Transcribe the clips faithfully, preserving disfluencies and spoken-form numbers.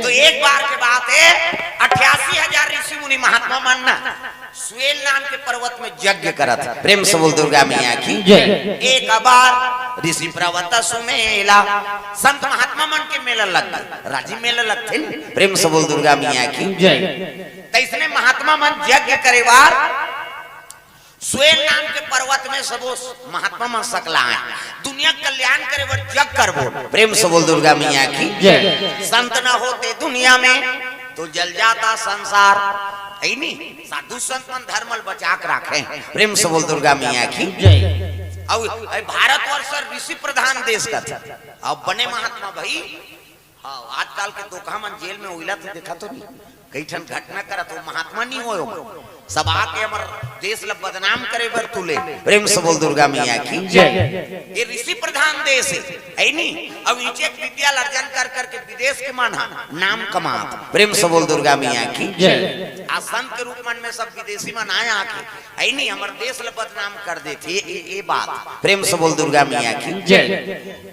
तो एक बार के बात हे, अठासी हजार ऋषि मुनि महात्मा मन ना स्वेल नाम के पर्वत में यज्ञ करत हे। प्रेम से बोल दुर्गा मैया की जय। एक बार ऋषि पर्वत सुमेला, संत महात्मा मन के मेला लग गे, राजी मेला लगथे न। प्रेम से बोल दुर्गा मैया की जय। तइसने महात्मा मन यज्ञ करे बार स्वेल नाम के पर्वत में सबो महात्मा मन सकलाय, दुनिया कल्याण करे बर जग करबो। प्रेम से बोल दुर्गा मैया की जय। संत न होते दुनिया में तो जल जाता संसार, हे नी? साधु संत मन धर्म ल बचा के राखे। प्रेम से बोल दुर्गा मैया की जय। अउ ए भारतवर्ष ऋषि प्रधान देश कथे। अब बने महात्मा भाई, हाँ, आजकल के धोखा मन जेल में ओइला तो देखा तो नहीं, कई ठन घटना करत हो, महात्मा नहीं होय ओमन। सब आके हमर देश ल बदनाम करे बर तुले। प्रेम से बोल दुर्गा मैया की जय। ये ऋषि प्रधान देश हे, हे नी? अब इचे विद्या ल अर्जन कर करके विदेश के मन हा नाम कमात। प्रेम से बोल दुर्गा मैया की जय। आ संत के रूप मन में सब विदेशी मन आए आके, हे नी? हमर देश ल बदनाम कर देथे ये, ये, ये बात। प्रेम से बोल दुर्गा मैया की जय।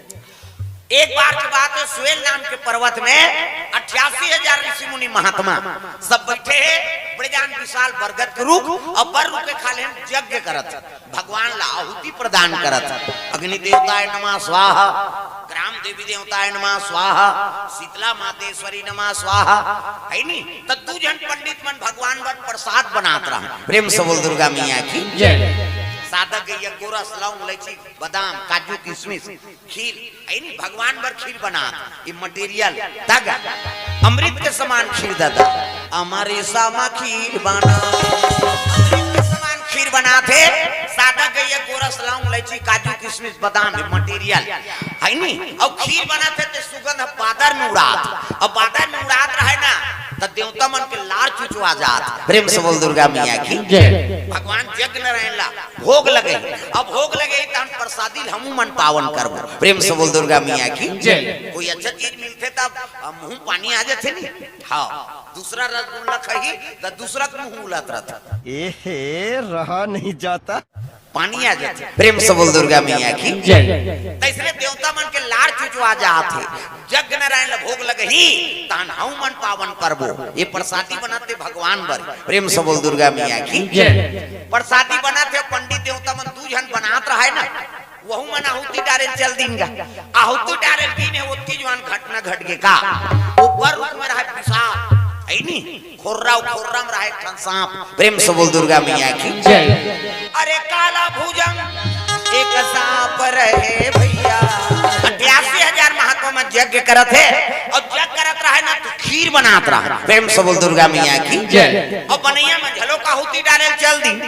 एक बार के बात हे, स्वेल नाम के पर्वत में अठासी हजार ऋषि मुनि महात्मा सब बैठे हे, बड़े जान विशाल बरगद के रुख, अउ बर रुख के खाल्हे यज्ञ करत, भगवान ला आहुति प्रदान करत। अग्नि देवताय नमः स्वाहा, ग्राम देवी देवताय नमः स्वाहा, शीतला मातेश्वरी नमः स्वाहा, हे नी? त दू झन पंडित मन भगवान बर प्रसाद बनात रहा। प्रेम से बोल दुर्गा मैया की जय। सादा गइया, गोरस, लौंग, इलायची, बादाम, काजू, किशमिश, खीर, हे नी? भगवान बर खीर बनात, ये material, तग अमृत के समान खीर दादा, अमृत समा खीर बना, अमृत के समान खीर बनाथे। सादा गइया, गोरस, लौंग, इलायची, काजू, किशमिश, बादाम, ये material, हे नी? अउ खीर बनाथे ते सुगंध बादर में उड़ात, अउ बादर में उड़ात रहे ना, त देवता मन के लार चुचवा जात। प्रेम से बोल दुर्गा मैया की जय। भगवान जग नारायण ला भोग लगे, अब भोग लगे तहन प्रसादी ल हमू मन पावन करबो। प्रेम से बोल दुर्गा मैया की जय। कोई अच्छा चीज मिलथे तब मुंह पानी आ जाथे नी। हाँ, दूसरा रसगुल्ला खाही त दूसरा के मुंह उलत रहत। ए हे, रहा नहीं जाता। पानी आ जाथे। प्रेम से बोल दुर्गा मैया की जय। तइसने देवता मन के लार चुचवा जात हे। जग नारायण ल भोग लगही, तहन हमू मन पावन करबो। ये प्रसादी बनाथे भगवान बर। प्रेम से बोल दुर्गा मैया की जय। प्रसादी बनाथे, पंडित देवता मन दू झन बनात रहे ना, वहू मन आहुति डारे ल चल दिन गा। आहुति डारे ल दिन हे, ओतकी जुवान घटना घट गे का। ऊपर रुख में रहे विशाल, हे नी? खोर्रा, खोर्रा में रहे एक ठन सांप। प्रेम से बोल दुर्गा मैया की जय। अरे काला भुजंग एक सांप रहे भइया। अठासी हजार महात्मा मन यज्ञ करत हे, अउ यज्ञ करत रहे ना, त खीर बनात रहे। प्रेम से बोल दुर्गा मैया की जय। अउ बनइया मन घलो आहुति डारे ल चल दिन।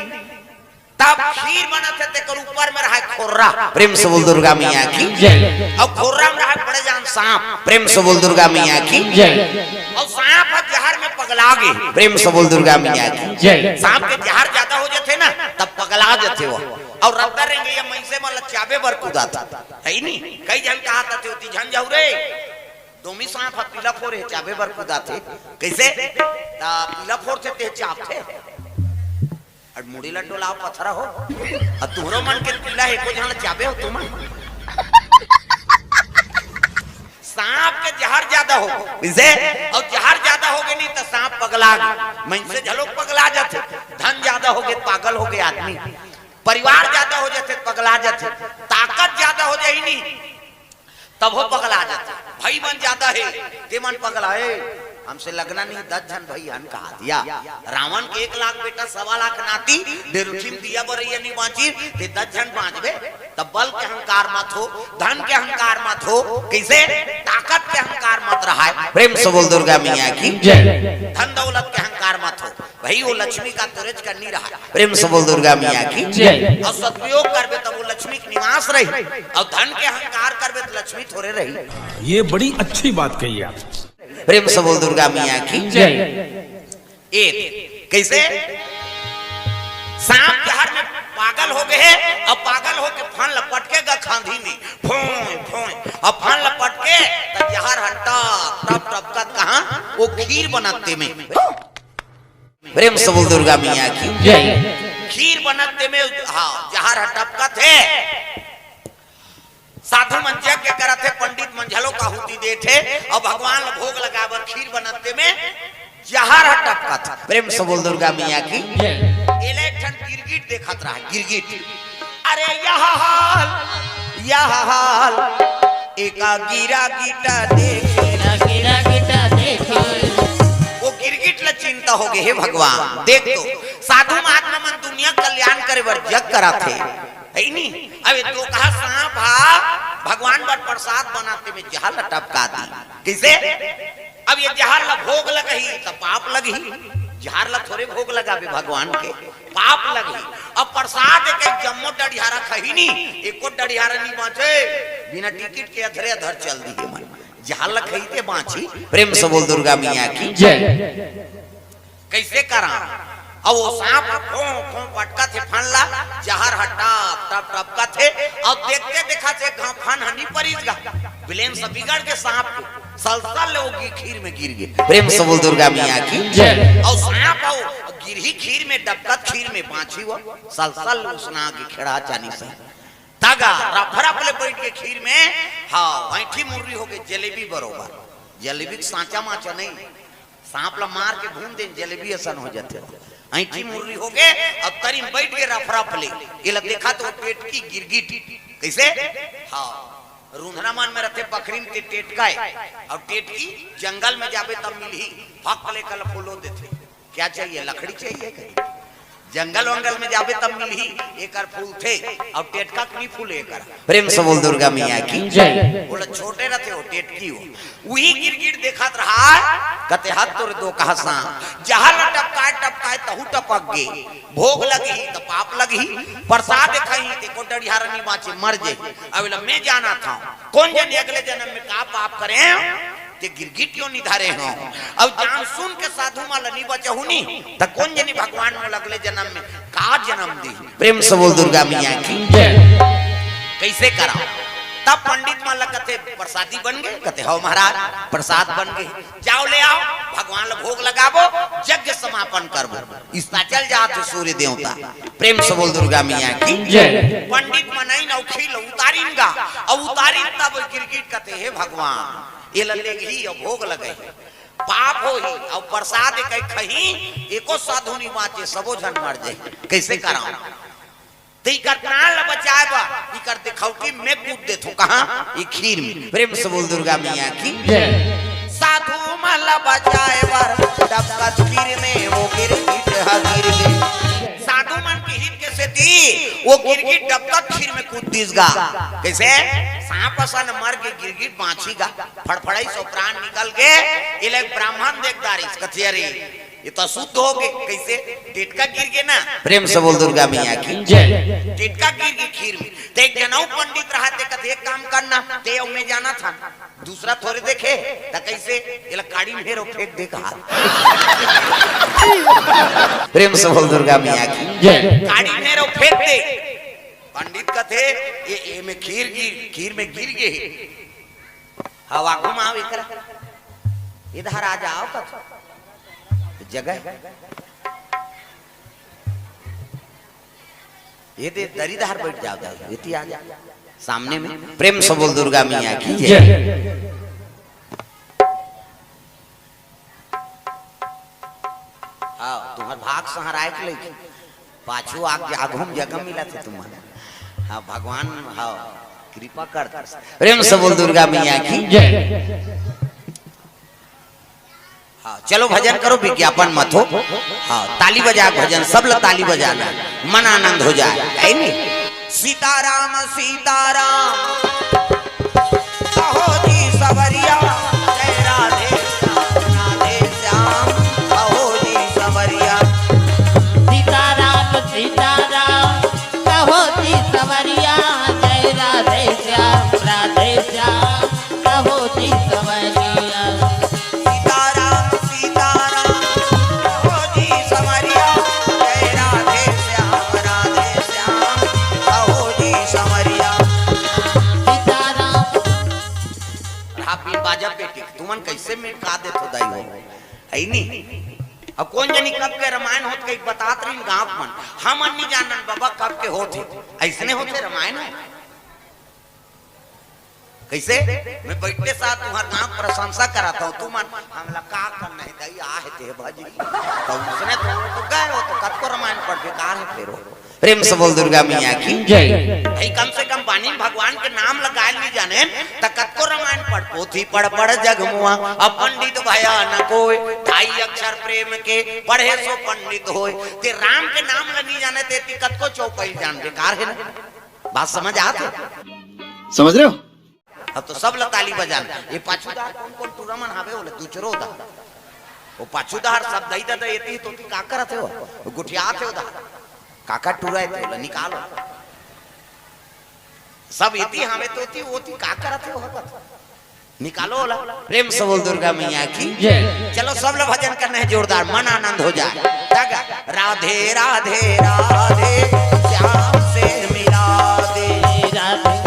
तब खीर बनत हे, तेकर ऊपर में रहे खोर्रा। प्रेम से बोल दुर्गा मैया की जय। अउ खोर्रा में रहे बड़े जान सांप। प्रेम से बोल दुर्गा मैया की जय। अउ सांप ह जहर में पगला गे। प्रेम से बोल दुर्गा मैया की जय। सांप के जहर जादा हो जाथे ना, तब पगला जाथे वो। अउ रद्दा रेंगइया मइनसे मन ल चाबे बर कुदाथे, हे नी? कई झन कहत हे, "ओती झन जाहू रे, डोमी सांप ह पीला फोर हे, चाबे बर कुदाथे।" कइसे? त पीला फोर थे ते चाबथे। अउ मुड़ी ल डोलाव पथरा हो। अउ तुहरो मन के पीला हे, एको झन ल चाबे हो तुमन। सांप के जहर जादा हो, कइसे? अउ जहर जादा हो गे नी त सांप पगला गे। मइनसे घलो पगला जाथे। धन जादा हो गे, पागल हो गे आदमी। परिवार जादा हो जाथे, पगला जाथे। ताकत जादा हो जाही नी, तभो पगला जाथे। भई मन जादा हे, ते मन पगला हे। हमसे लगना नहीं, दस झन भई हन कहा दिया। रावण के एक लाख बेटा, सवा लाख नाती, डेरुठी में दिया बरइया नहीं बांची, ते दस झन बांचबे। तब बल के अहंकार मत हो, धन के अहंकार मत हो, कइसे? ताकत के अहंकार मत रहाय। प्रेम से बोल दुर्गा मैया की जय। धन दौलत के अहंकार मत हो। भई वो लक्ष्मी का तुरज करनी रहा। प्रेम से बोल दुर्गा मैया की जय। अउ सदुपयोग करबे त वो लक्ष्मी के निवास रही, अउ धन के अहंकार करबे त लक्ष्मी थोरे रही। ये बड़ी अच्छी बात कही आप। प्रेम से बोल दुर्गा मैया की जय। एक, कइसे? सांप जहर में पागल हो गे हे, अउ पागल होके फन ल पटके गा खांधी में, फोंय, फोंय, अउ फन ल पटके, त जहर ह टप, टप, टपकत कहाँ? वो खीर बनत ते में। प्रेम से बोल दुर्गा मैया की जय। खीर बनत ते में, हाँ, जहर ह टपकत हे। साधु मन यज्ञ करत हे, पंडित मन घलो आहुति देत हे, अउ भगवान ल भोग लगाए बर खीर बनते में जहर ह टपकत। प्रेम से बोल दुर्गा मैया की। एला एक ठन गिरगिट देखत रहा, गिरगिट। अरे यह हाल, यह हाल, एका गिरा गिटा देखे। गिरा गिटा देखे। वो गिरगिट ला चिंता हो गए, हे भगवान, देख तो, साधु महात्मा मन दुनिया कल्याण करे बर जग कराथे, है नी? अब ये दोकहा सांप हा भगवान बर प्रसाद बनाते में जहर ला टपका दी। कइसे? अब ये जहर ला भोग लगही त पाप लगही। जहर ला थोरे भोग लगाबे भगवान के, पाप लगही। अब प्रसाद के जम्मो डढ़ियारा खही नी, एको डढ़ियारा नी बाँचे, बिना टिकट के अधरे अधर चल दिहे मन। जहर ला खही ते बाँची। प्रेम से बोल दुर्गा मैया की। जय। कइसे करा? अब वो सांप फों फों पटकत हे फन ला, जहर ह टप टप टपकत हे। अब देखते देखत एक घांव फन ह नी परिस गा, बिलेन से बिगड़ के सांप के सलसल ले वो गी-, खीर में गिर गे। प्रेम से बोल दुर्गा मैया की। जय। अउ सांप अउ गिरही खीर में, डबकत खीर में, बाँची वो सलसल ले उसना गे खेड़ा चानी से। तगा रफरफ ले बइठ के खीर में, हाँ, ऐंठी मुर्री हो गे जलेबी बरोबर। जलेबी के सांचा माचा नहीं, सांप ला मार के भून देन, जलेबी असन हो जाथे। ऐंठी मुर्री हो गे, अब तरी में बइठ गे रफरफ ले। एला देखा तो टेटकी गिरगिट। कइसे? हाँ, रुंधरा मन में रथे बखरी में ते टेटका हे, अउ टेटकी जंगल में जाबे तब मिलही, फक ले कल फूलो देथे। क्या चाहिए? लकड़ी चाहिए कहीं? जंगल वंगल में जाबे तब मिलही, एकर फूलथे, अउ टेटका के नी फूले एकर। प्रेम से बोल दुर्गा मैया की। जय। बोला छोटे रथे हो, टेटकी हो। उही गिरगिट देखत रहा, कते हाथ तोरे दोकहा सा, जहर टपकाए टपकाए तहू टपक गे, भोग लगही त पाप लगही, प्रसाद खही ते को डढ़ियारा नी बाँचे, मर जाही। अब एला मैं जानत हँव, कोन जनी अगले जनम में का पाप करे, ते गिरगिट योनि धरे हँव। अब जान सुन के साधु मन ला नी बचहूँ नी, त कोन जनी भगवान मोला अगले जनम में का जनम दी। प्रेम से बोल दुर्गा मैया की। जय। कइसे करा? तब पंडित मन ला कथे, "प्रसादी बन गे?" कथे, "हव महाराज, प्रसाद बन गे।" "जाओ ले आओ, भगवान ला भोग लगाबो, यज्ञ समापन करबो।" अस्ताचल जात हे सूर्य देवता। प्रेम से बोल दुर्गा मैया की। जय। पंडित मन आइन अउ खीर ल उतारिन गा, अउ उतारिन तब गिरगिट कथे, "हे भगवान, एला लेगही अउ भोग लगही, पाप होही, अउ प्रसाद एकर खही, एको साधु नी बाँचे, सबो झन मर जाही, कइसे कराओ?" त इकर प्राण ल बचाए बर इकर देखौटी में कूद देथो। कहाँ? ये खीर में। प्रेम से बोल दुर्गा मैया की। जय। साधु मन ल बचाए बर डबकत खीर में वो गिरगिट ह गिर गे। साधु मन के हित के सेती वो गिरगिट डबकत खीर में कूद दिस गा। कइसे? सांप असन मर गे, गिरगिट बाँची गा। फड़फड़ाइस अउ प्राण निकल गे। एला एक ब्राह्मण देख डारिस, कथे, "अरे, ये तो अशुद्ध हो गे।" कइसे? टेटका गिर गे ना। प्रेम से बोल दुर्गा मैया की। जय। टेटका गिर गे खीर में। त एक जन अउ पंडित रहा, ते कथे, "एक काम करना, ते अउ मैं जानत हन, दूसरा थोरे देखे।" त कइसे? एला काड़ी में हेर अउ फेंक दे कहा। प्रेम से बोल दुर्गा मैया की। जय। काड़ी में हेर अउ फेंक दे। पंडित कथे, "ये, ये में खीर गिर, खीर में गिर गे हे।" हवा घुमाव एकरा, इधर आ जाओ कथो जगह। ये दे दरी धार बइठ जाओ, दरी, एती आ जाओ सामने में। प्रेम से बोल दुर्गा मैया की जय। जय। हाँ, तुम्हर भाग सहराए के लइके पाछू आग, आघू में जगह मिलत हे तुम्हर। हाँ, भगवान, हाँ, कृपा कर दे। प्रेम से बोल दुर्गा मैया की। जय। हाँ, चलो भजन करो, विज्ञापन मत हो। हाँ, ताली बजा भजन, सब लोग ताली बजाना, मन आनंद हो जाए, है नी? सीताराम सीताराम, कहो जी सवरिया, जय राधे श्याम, राधे श्याम, कहो जी सवरिया। सीताराम सीताराम, कहो जी सवरिया, जय राधे श्याम, राधे श्याम, कहो जी सवरिया। सीताराम सीताराम, कहो जी सवरिया, जय राधे श्याम, राधे श्याम, कहो जी सवरिया। सीताराम। अरे हाँ, बीन बाजा बेटी, तुमन कइसे मिटका देथो दाई हो, है नी? अब कोन जनी कब के रमायन होत कही बतात रहिन गाँव मन, हमन नी जानन बाबा कब के होत हे, अइसने होत हे रमायन। कइसे? मैं बइठे साथ तुम्हर गांव प्रशंसा करत हंव, तुमन हमला का करना हे दई, आहे ते भजी। त उसने तो, तो गए हो तो कतको रामायण पढ़ बेकार हे फेर हो। प्रेम से बोल दुर्गा मैया की जय। भाई कम से कम बानी भगवान के नाम लगाए नहीं जाने त कतको रामायण पढ़, पोथी पढ़ पढ़ जग मुआ, अब पंडित भया न कोई, ढाई अक्षर प्रेम के पढ़े सो पंडित होए। ते राम के नाम ल नहीं जाने ते ती कतको चौपाई जान बेकार हे ना। बात समझ आत हे? समझ रहे हो? अब तो सब ल ताली बजाना। ये पाछू डहर कौन कौन टूरा मन हावे, ओला दूचरो डहर। वो पाछू डहर सब दई ददा एती तो ती का करत हे वो? वो गुठियात हे वो डहर। काका टूरा हे ते ओला निकालो। सब एती हावे तो ती, वो ती का करत हे वो हकत? निकालो ओला। प्रेम से बोल दुर्गा मैया की जय। चलो सब ल भजन करना हे जोरदार, मन आनंद हो जाए। तग राधे राधे राधे श्याम से मिला दे। राधे।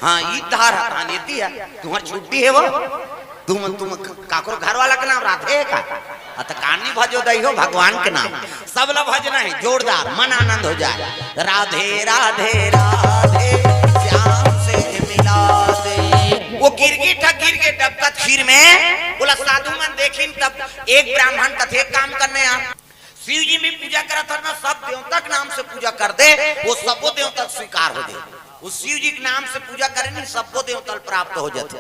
हाँ, ई डहर हथान एती हे, तुम्हर छुट्टी हे वो? तुम, तुम काकरो घर वाला के नाम राधे हे का? हाँ, त कानी भजो दई हो भगवान के नाम। सब ल भजना हे, जोरदार, मन आनंद हो जाए। राधे, राधे, राधे, श्याम से मिला दे। वो गिरगिट ह, गिर के डबकत खीर में, ओला साधु मन देखिन तब एक ब्राह्मण कथे, "काम करने आ।" शिव जी में पूजा करत हस ना, सब देवता के नाम से पूजा कर दे, वो सबो देवता के स्वीकार हो जाए। वो शिव जी के नाम से पूजा करे नहीं, सबो देवता ल प्राप्त हो जाथे।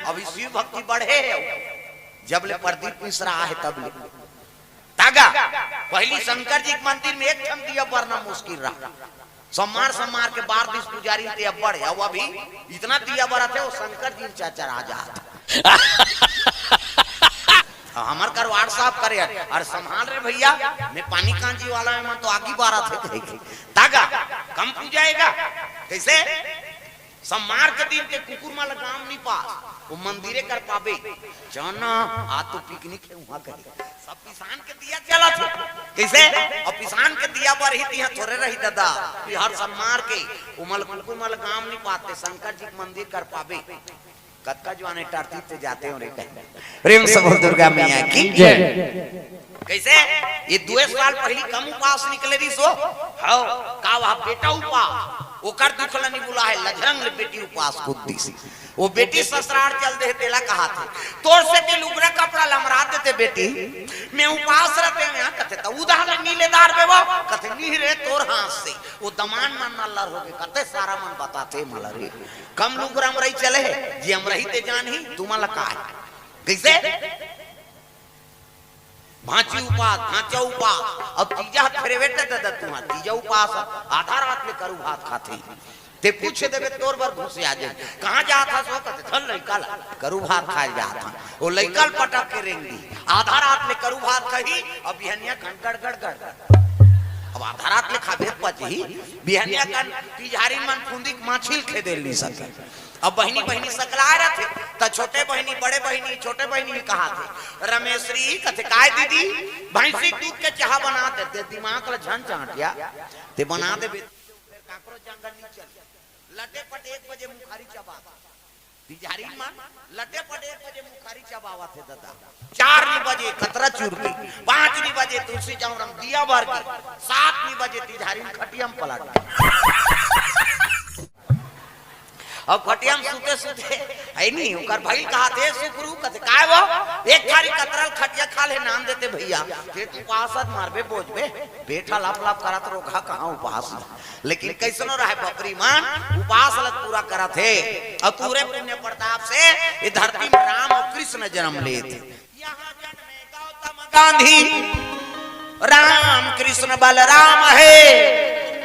अभी शिव भक्ति बढ़े हे, जब ले प्रदीप मिश्रा आहे तब ले। तागा, पहली शंकर जी के मंदिर में एक ठन दिया बरना मुश्किल रहा। सोमवार, सोमवार के बार दिस पुजारी ते अब्बड़ हे, अउ अभी इतना दिया बरत हे, वो शंकर जी चर्चा आ जात। हमर करवाड़ साफ करे, अरे संभाल रे भैया, मैं पानी कांजी वाला हंव, मैं तो आगी बारत हे कहे के। तागा, कम पूजा हे का? कइसे? सोमवार के दिन ते कुकुर मन ल गांव नहीं पास, वो मंदिरे कर पाबे। जाना, आ तो पिकनिक हे उहां कहे। सब पिसान के दिया जलत हे। कइसे? अउ पिसान के दिया बरही तिहां थोरे रही ददा। कि हर सोमवार के, वो मन ल कुकुर मन ल गांव नहीं पाते, शंकर जी के मंदिर कर पाबे। कतका जुआने टरती ते जाते हो रे कहीं। प्रेम से बोल दुर्गा मैया की जय। कइसे? ये दुए साल पहली कम उपास निकले रहिस हो। हव, का वह बेटा उपास, ओकर दुख ल नहीं बुला हे, लजरंग ले बेटी उपास कूद दिस। वो बेटी ससुरार चल दे, तेला कहाथे, "तोर सेती लुगरा कपड़ा ल हमर देते बेटी, मैं उपास रहते हंव यहाँ।" कथे, "त उधार ले नी ले डारबे वो?" कथे, "नी रे, तोर हाथ से।" वो दमांद मन नल्लर होगे, कथे, "सारा मन बताथे मला रे।" कम लुगरा हमर ही चले हे, जे हमर ही ते जानही, तुमन ल का हे? कइसे? भांची उपास, भांचा उपास, अउ तीजा ह फेरे बेटा ददा तुंहर, तीजा उपास, आधा रात ले करू भात खाथे। ते पूछ देबे तोर बर घुसिया जाही। कहाँ जात हस वो? कथे, "धन लइका ला, करू भात खाए जात हंव।" वो लइका ल पटक के रेंग दी। आधा रात ले करू भात खाही, अउ बिहनिया कन गड़ गड़ गड़ गड़। अब आधा रात ले खाबे त पचही, बिहनिया कन तिजहारी मन फुंदी के माछी ल खेदे ल नी सके। अब बहिनी, बहिनी सकलाए रथे, त छोटे बहिनी, बड़े बहिनी, छोटे बहिनी कहाथे, "रमेश्वरी," कथे, "काय दीदी?" "भैंसी के दूध के चाहा बना दे, ते दिमाग ल झन चांटिया, ते बना देबे, फेर काकरो जंगल नी चल।" लटे पट एक बजे मुखारी चबाथे। तिजहारी मन लटे पट एक बजे मुखारी चबावत हे ददा। चार नी बजे कतरा चुरकी, पांच नी बजे तुलसी चौरा म दिया बर के, सात नी बजे तिजहारी म खटिया म पलट गे। अब खटिया म सुते सुते, हे नी, ओकर भाई कहाथे, "सुकरू," कथे, "काय वो?" "एक थारी कतरा ल खटिया खा ले, नाम देते भैया, ते तू पासत मारबे, बोझबे, बेटा लप लप करत रोगहा कहाँ उपास।" लेकिन कइसनो रहय बपरी मन, उपास ल पूरा करत हे। अउ तोरे पुण्य प्रताप से ये धरती म राम अउ कृष्ण जनम लेत हे। यहाँ जन्मे गौतम गांधी, राम कृष्ण बलराम है,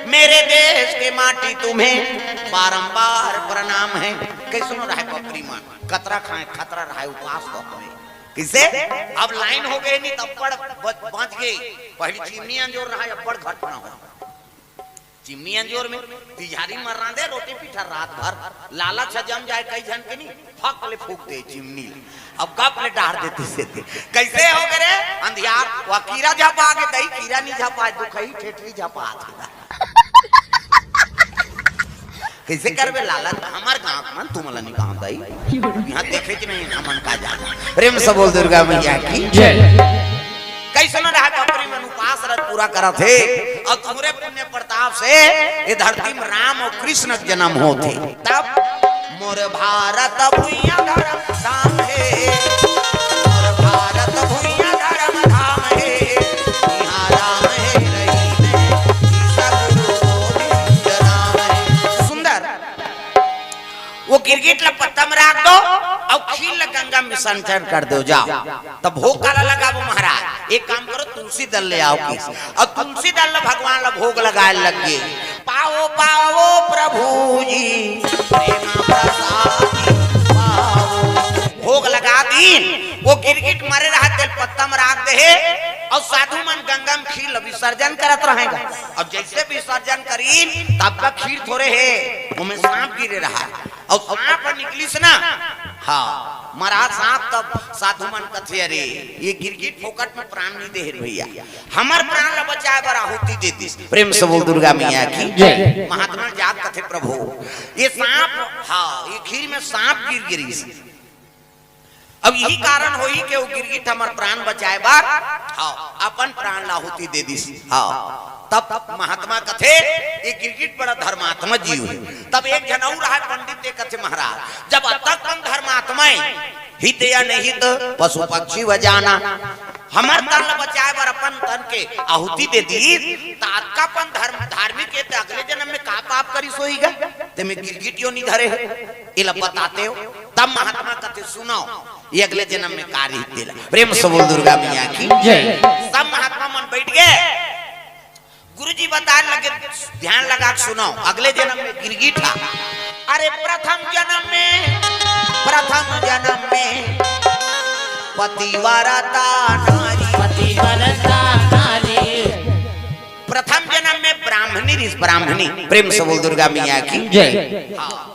मेरे देश के माटी तुम्हें बारंबार प्रणाम है। कइसनो रहय बपरी मन, कतरा खाए, खतरा रहय, उपास तो होय। कइसे? अब लाइन होगे नी, त अब्बड़ बच, बच गे। पहली चिमनी अंजोर रहय, अब्बड़ घटना हो। चिमनी अंजोर में तिजहारी म रांधे रोटी पीठा रात भर, लालच ह जम जाय कई झन के नी, फक ले फूंक दे चिमनी ल। अब गप ले डार देतिस ते। कइसे होगे रे? अंधियार, वो कीरा झपा के दई, कीरा नी झपाय, दुखही ठेठरी झपात हे। कइसे करबे लालच? हमर गांव के मन तुमन ल नी कहांव दई। यहाँ देखे के नहीं, हमन का जाने। प्रेम से बोल दुर्गा मैया की जय। कइसनो रहय बपरी मन उपास रत पूरा करत हे। अउ तुंहरे पुण्य प्रताप से ये धरती में राम अउ कृष्ण के जन्म होथे। तब मोर भारत भुइयां धर्म धाम हे, मोर भारत भुइयां धर्म धाम हे, इहां राम हे रहीन हे, सतगुरु गोविंद नाम हे। सुंदर। वो गिरगिट ला पत्ता में राख दो अउ खीर ला गंगा में विसर्जन कर दो, जाओ। तब भोग काला लगाबो महाराज? एक काम करो, तुलसी दल ले आओ किस, अउ तुलसी दल ला भगवान ला भोग लगाए लग गे। पाओ पाओ प्रभु जी, प्रेम प्रसाद पाओ। भोग लगा दीन, वो गिरगिट मरे रहा, तेला पत्ता में राख दे हे, अउ साधु मन गंगा में खीर ला विसर्जन करत रहेगा। अउ जैसे विसर्जन करीन, तब का खीर थोरे हे, ओमे सांप गिरे रहा। अउ सांप निकलिस ना, हाँ, मरा सांप, तब साधु मन कथे, "अरे, ये गिरगिट फोकट में प्राण नहीं दे हे भैया, हमर प्राण ला बचाए बर आहुति दे दिस।" प्रेम से बोल दुर्गा मैया की जय। महात्मा जाग कथे, "प्रभु, ये सांप, हाँ, ये खीर में सांप गिर गिरिस।" अब यही कारण होही के वो गिरगिट हमर प्राण बचाए बर, हाँ, अपन प्राण ला आहुति दे दिस। हाँ, तब महात्मा कथे, ये गिरगिट बड़ा धर्मात्मा जीव हे। तब एक झन अउ रहा पंडित, ते कथे, "महाराज, जब अतक कन धर्मात्मा हे, हित या नहीं तो पशु पक्षी व जाना, हमर तन ला बचाए बर अपन तन के आहुति दे दिस, त अतका अपन धर्म, धार्मिक हे, त अगले जन्म में का पाप करिस होही गा? ते में गिरगिट योनि धरे हे, एला बताते हो।" तब महात्मा कथे, "सुनो, ये अगले जन्म में का रही तेला।" प्रेम से बोल दुर्गा मैया की जय। सब महात्मा मन बैठ गे। गुरुजी बताए लगे, "ध्यान लगा के सुनो, अगले जन्म में गिरगिट हा।" अरे प्रथम जन्म में, प्रथम जन्म में पतिव्रता नारी। पतिव्रता नारी। प्रथम जन्म में ब्राह्मणी रिहिस, ब्राह्मणी। प्रेम से बोल दुर्गा मैया की जय। हाँ।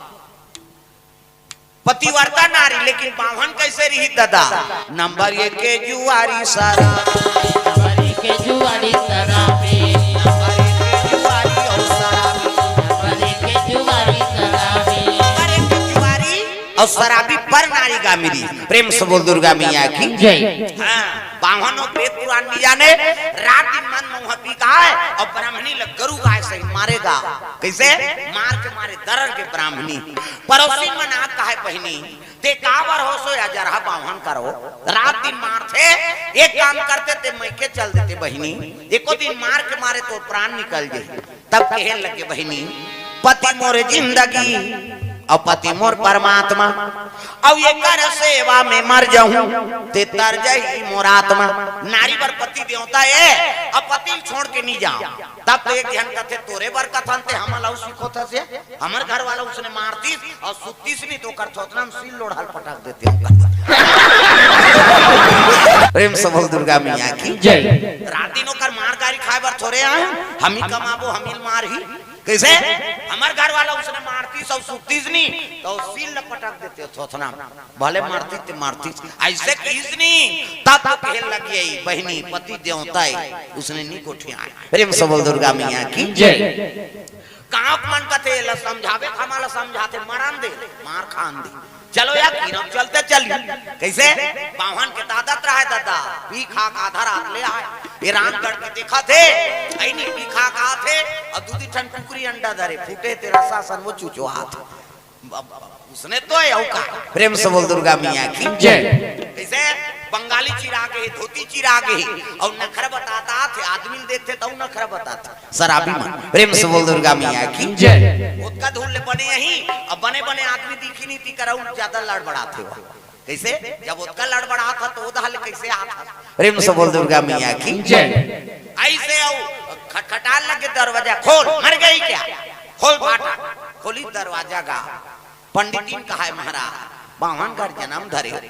पतिव्रता नारी, लेकिन बाम्हन कैसे रही दादा? नंबर एक के जुआरी शराबी। नंबर एक के जुआरी शराबी। नंबर एक के जुआरी अउ शराबी। नंबर एक के जुआरी शराबी। नंबर एक के जुआरी अउ शराबी पर नारी गामिनी। प्रेम से बोल दुर्गा मैया की जय। हाँ, बाम्हन अउ वेद पुराण नहीं जाने, रात दिन मद मउहा पी के आए अउ ब्राह्मणी ला गरु गाय सही मारे गा। कैसे? मार के मारे दरर के ब्राह्मणी। पड़ोसी मन आ कहे, "बहिनी, ते काबर होसो या जरहा बाम्हन करो? रात दिन मारथे, एक काम करते ते मइके चल देते बहिनी, एको दिन मार के मारे तोर प्राण निकल जाही।" तब कहे लगे, "बहिनी, पति मोर जिंदगी अउ पति मोर परमात्मा, अउ एकर सेवा में मर जाहूं ते तर जाही मोर आत्मा।" नारी बर पति देवता हे, अउ पति ल छोड़ के नहीं जाओ। तब तो एक झन कथे, "तोरे बर कथन ते हमन ला अउ सिखोथस या?" हमर घर वाला उसने मारतिस अउ सुत्तिस नहीं तो ओकर थोथना म सील लोढ़ा ल पटक देते। प्रेम से बोल दुर्गा मैया की जय। रात दिन ओकर मार गारी खाए बर थोरे आए, हम ही कमाबो, हम ही मारही। कैसे? हमर घर वाला उसने मारतिस अउ सुत्तिस नहीं तो सील ल पटक देते थोथना म। भले मारतिस ते मारतिस, ऐसे किहिस नहीं, तब तो कहे लगे, "बहिनी, पति देवता हे, उसने नहीं गोठियाए।" प्रेम से बोल दुर्गा मैया की जय। गांव के मन कथे, "एला समझाबे, हमला समझाथे, मरन दे, मार खान दे।" चलो यार, किरम चलते चली। कैसे? बाम्हन के आदत रहे दादा, पी खा के आधा रात ले आए। ये रामगढ़ के देखथे, ऐनी पी खा के आथे, अउ दू दी ठन कुकरी अंडा धरे, फूटे ते रसा सन वो चुचवाथे। अब उसने तो हे, अउ का? प्रेम से बोल दुर्गा मैया की जय। कैसे? बंगाली चिरा गे हे, धोती चिरा गे हे, अउ नखरा बताथे, आदमी ल देखथे त अउ नखरा बताथे। शराबी मन, प्रेम से बोल दुर्गा मैया की जय। ओतका दूर ले बने अही, अब बने बने आदमी दिखी नहीं, तिकर अउ ज्यादा लड़बड़ाथे वो। कैसे? जब ओतका लड़बड़ाथे त ओदहा ले कैसे आथे? प्रेम से बोल दुर्गा मैया की जय। ऐसे अउ खटखटाए लगे दरवाजा, "खोल, मर गई क्या? खोल फाटक।" खोली दरवाजा गा, पंडितिन कहाय, "महाराज, बाम्हन घर जन्म धरे हो,